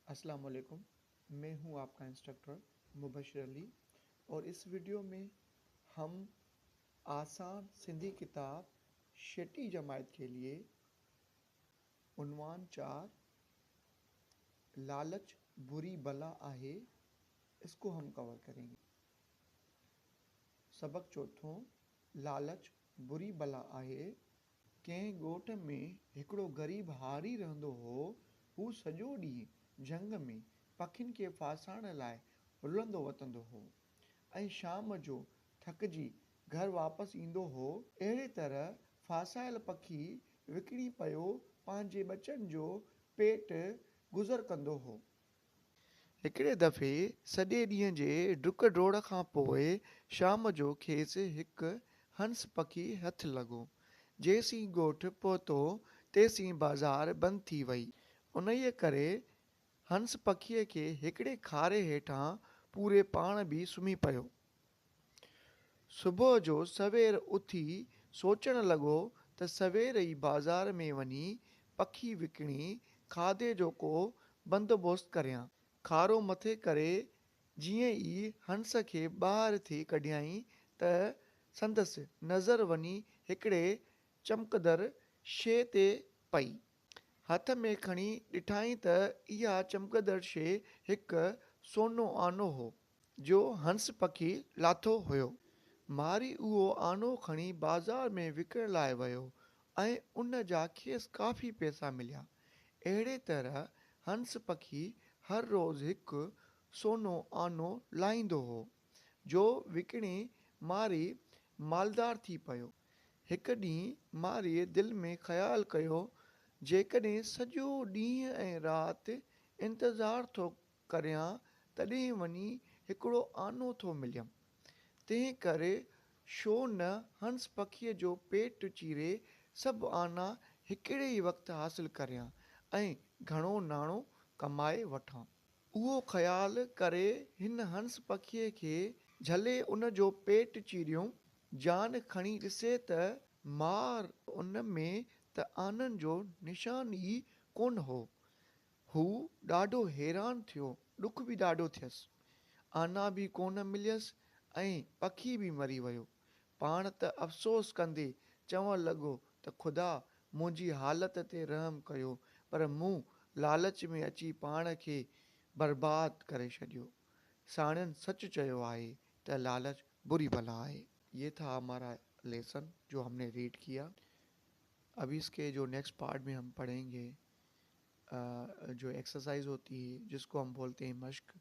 अस्सलाम वालेकुम, मैं हूं आपका इंस्ट्रक्टर मुबशिर अली और इस वीडियो में हम आसान सिंधी किताब छठी जमात के लिए उन्वान 4 लालच बुरी बला आहे, इसको हम कवर करेंगे। सबक चौथों, लालच बुरी बला आहे। कंहिं ॻोठ में हिकिड़ो ग़रीब हारी रहंदो हो। हू सॼो ॾींहुं झंग में पखियुनि खे फासाइण लाइ रुलंदो वतंदो हो ऐं शाम जो थकिजी घर वापसि ईंदो हो। अहिड़ी तरह फासायल पखी विकिणी पियो पंहिंजे ॿचनि जो पेट गुज़र कंदो हो। हिकिड़े दफ़े सॼे ॾींहं जे डुक ड्रोड़ खां पोइ शाम जो खेसि हिकु हंस पखी हथु लॻो। जेसीं ॻोठ पहुतो तेसीं बाज़ार बंदि थी वई। उन्हीअ करे हंस पखीअ खे हिकिड़े खारे हेठां पूरे पाण बि सुम्ही पियो। सुबुह जो सवेर उथी सोचण लॻो त सवेर ई बाज़ार में वञी पखी विकिणी खाधे जो को बंदोबस्तु करियां। खारो मथे करे जीअं ई हंस खे ॿाहिरि थी कढियाईं त संदसि नज़र वञी हिकिड़े चमकंदड़ शइ ते पई। हथ में खणी ॾिठाईं त इहा चमकंदड़ शइ हिकु सोनो आनो हो, जो हंस पखी लाथो हुयो। मारी उहो आनो खणी बाज़ार में विकिणण लाइ वियो ऐं उन जा खेसि काफ़ी पैसा मिलिया। अहिड़ी तरह हंस पखी हर रोज़ हिकु सोनो आनो लाहींदो हो, जो विकिणी मारी मालदार थी पियो। हिकु ॾींहुं मारीअ दिलि में ख़ियालु कयो, जेकॾहिं सॼो ॾींहुं ऐं राति इंतज़ार थो करियां तॾहिं वञी हिकिड़ो आनो थो मिलियमि, तंहिं करे छो न हंस पखीअ जो पेट चीरे सभु आना हिकिड़े ई वक़्तु हासिल करियां ऐं घणो नाणो कमाए वठां। उहो ख़ियालु करे हिन हंस पखीअ खे झले उन जो पेट चीरियो। जान खणी ॾिसे त मार उन में त आननि जो निशान ई कोन हो। हू ॾाढो हैरान थियो, ॾुख बि ॾाढो थियसि। आना बि कोन मिलियसि ऐं पखी बि मरी वियो। पाण त अफ़सोस कंदे चवण लॻो त ख़ुदा मुंहिंजी हालत ते रहम कयो, पर मूं लालच में अची पाण खे बर्बाद करे छॾियो। साणियनि सच चयो आहे त लालच बुरी बला आहे। ये था हमारा लेसन जो हमने रीड किया। अभी इसके जो नेक्स्ट पार्ट में हम पढ़ेंगे जो एक्सरसाइज होती है, जिसको हम बोलते हैं मश्क,